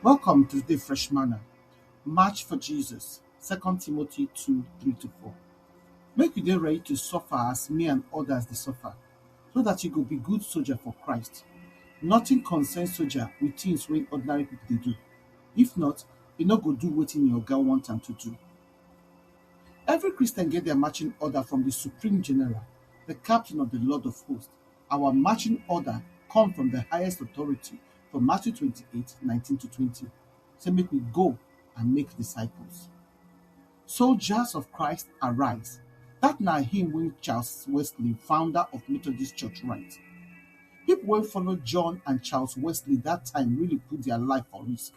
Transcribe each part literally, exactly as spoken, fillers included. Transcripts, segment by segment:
Welcome to the Fresh Manna. March for Jesus, Second Timothy two three to four. Make you dey ready to suffer as me and others dey suffer, so that you go be good soldier for Christ. Nothing concerns soldier with things wey ordinary people dey do. If not, e no go do wetin im oga want am to do. Every Christian get their marching order from the Supreme General, the Captain of the Lord of Hosts. Our marching order come from the highest authority for Matthew twenty-eight nineteen to twenty. Say make we go and make disciples. Soldiers of Christ, arise. That na hymn wey Charles Wesley, founder of Methodist Church, write. People wey follow John and Charles Wesley that time really put their life for risk.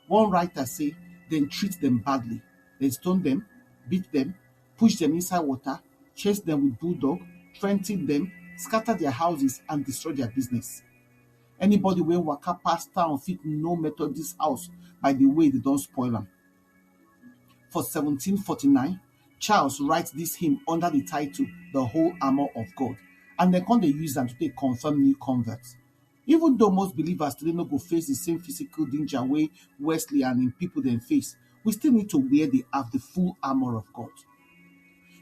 One writer say dem treat dem badly. Dem stone dem, beat dem, push dem inside water, chase dem with bulldog, threaten dem, scatter their houses and destroy their business. Anybody wey waka pass town fit know Methodist house by the way dem don spoil am. For seventeen forty-nine, Charles write this hymn under the title The Whole Armor of God, and dem come dey use am to take confirm new converts. Even though most believers today no go face the same physical danger wey Wesley and im people dem face, we still need to wear the, have the full armor of God.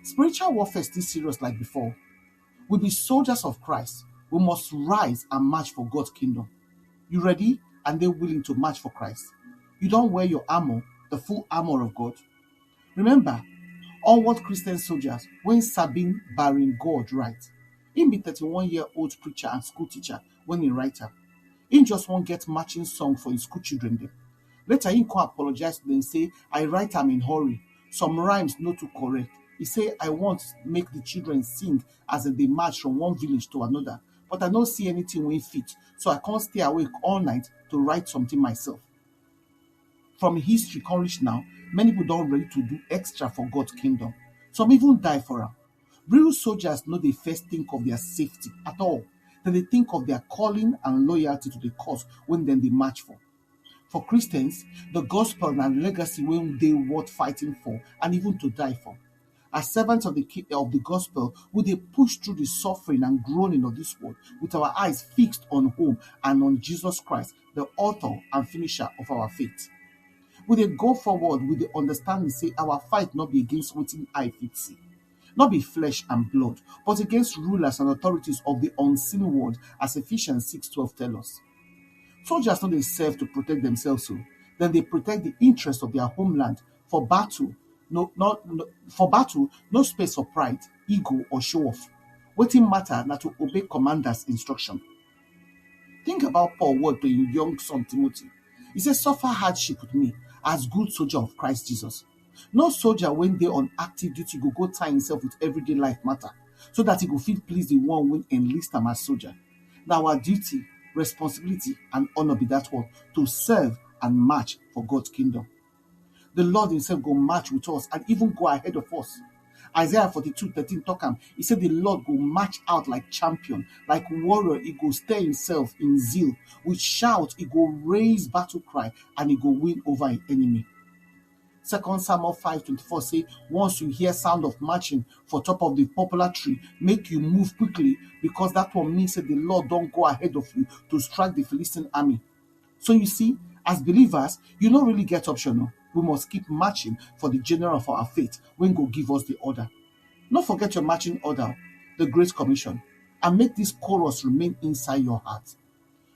Spiritual warfare still serious like before. We be soldiers of Christ. We must rise and march for God's kingdom. You ready and dey willing to march for Christ? You don wear your armor, the full armor of God? Remember, onward Christian soldiers, when Sabine Baring Gourd write, he be thirty-one-year-old preacher and school teacher when he write am. He just wan get matching song for his school children dem. Later, he come apologize to them say, I write am in hurry. Some rhymes no too correct. He say, I want make the children sing as dem dey march from one village to another, but I no see anything wey fit, so I come stay awake all night to write something myself. From history come reach now, many people don ready to do extra for God kingdom. Some even die for am. Real soldiers no dey first think of their safety at all. Dem dey think of their calling and loyalty to the cause wey dem dey march for. For Christians, the gospel na legacy wey dey worth fighting for and even to die for. As servants of the ki-, of the gospel, we dey push through the suffering and groaning of this world with our eyes fixed on home and on Jesus Christ, the author and finisher of our faith. We dey go forward with the understanding say our fight no be against wetin eye fit see, no be flesh and blood, but against rulers and authorities of the unseen world, as Ephesians six twelve tell us. Soldiers no dey serve to protect themselves o, dem dey protect the interest of their homeland. For battle, no, no, no, for battle, no space for pride, ego, or show off. Wetin matter na to obey commander's instruction. Think about Paul word to im young son Timothy. He say, suffer hardship with me as good soldier of Christ Jesus. No soldier wey dey on active duty go go tie himself with everyday life matter so that he go fit please the one wey enlist am as soldier. Na our duty, responsibility, and honor be that one, to serve and march for God's kingdom. The Lord himself go march with us and even go ahead of us. Isaiah forty-two thirteen talk am. He said the Lord go march out like champion, like warrior. He go stir himself in zeal. With shout, he go raise battle cry and he go win over an enemy. Second Samuel five twenty-four say, once you hear sound of marching for top of the poplar tree, make you move quickly, because that one means that the Lord don't go ahead of you to strike the Philistine army. So you see, as believers, you no really get option. No. We must keep marching for the general of our faith wey go give us the order. No forget your marching order, the Great Commission, and make this chorus remain inside your heart.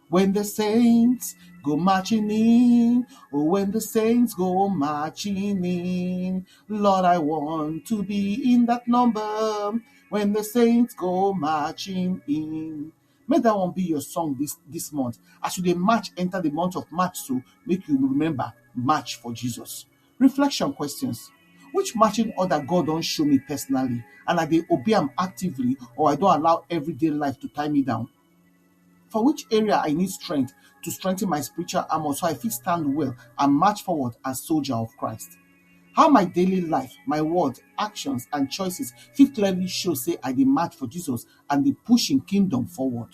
When the saints go marching in, oh, when the saints go marching in, Lord, I want to be in that number. When the saints go marching in, make that one be your song this, this month. As you dey march, enter the month of March, so make you remember, march for Jesus. Reflection questions. Which marching order God don show me personally, and I dey obey am actively, or I don allow everyday life to tie me down? For which area I need strength to strengthen my spiritual armor so I fit stand well and march forward as soldier of Christ? How my daily life, my words, actions, and choices fit clearly show say I dey march for Jesus and dey push im kingdom forward?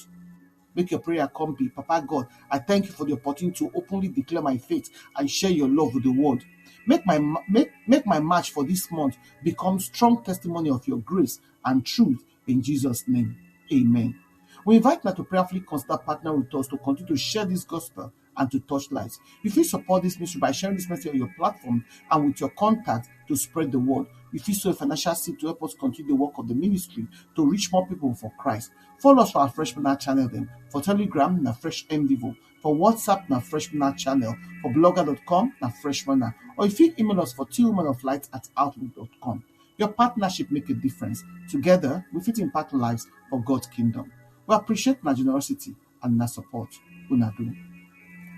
Make your prayer come be, Papa God, I thank you for the opportunity to openly declare my faith and share your love with the world. Make my ma-, make, make my march for this month become strong testimony of your grace and truth in Jesus' name. Amen. We invite you to prayerfully consider partner with us to continue to share this gospel and to touch lives. You fit support this ministry by sharing this message on your platform and with your contact to spread the word. You fit sow a financial seed to help us continue the work of the ministry to reach more people for Christ. Follow us for our Fresh Manna channel then. For Telegram, na Fresh M Devo. For WhatsApp, na Fresh Manna channel. For blogger dot com, na Fresh Manna. Or you fit email us for tillmanoflight at outlook dot com. Your partnership make a difference. Together, we fit impact lives for God's kingdom. We appreciate una generosity and una support. Una do.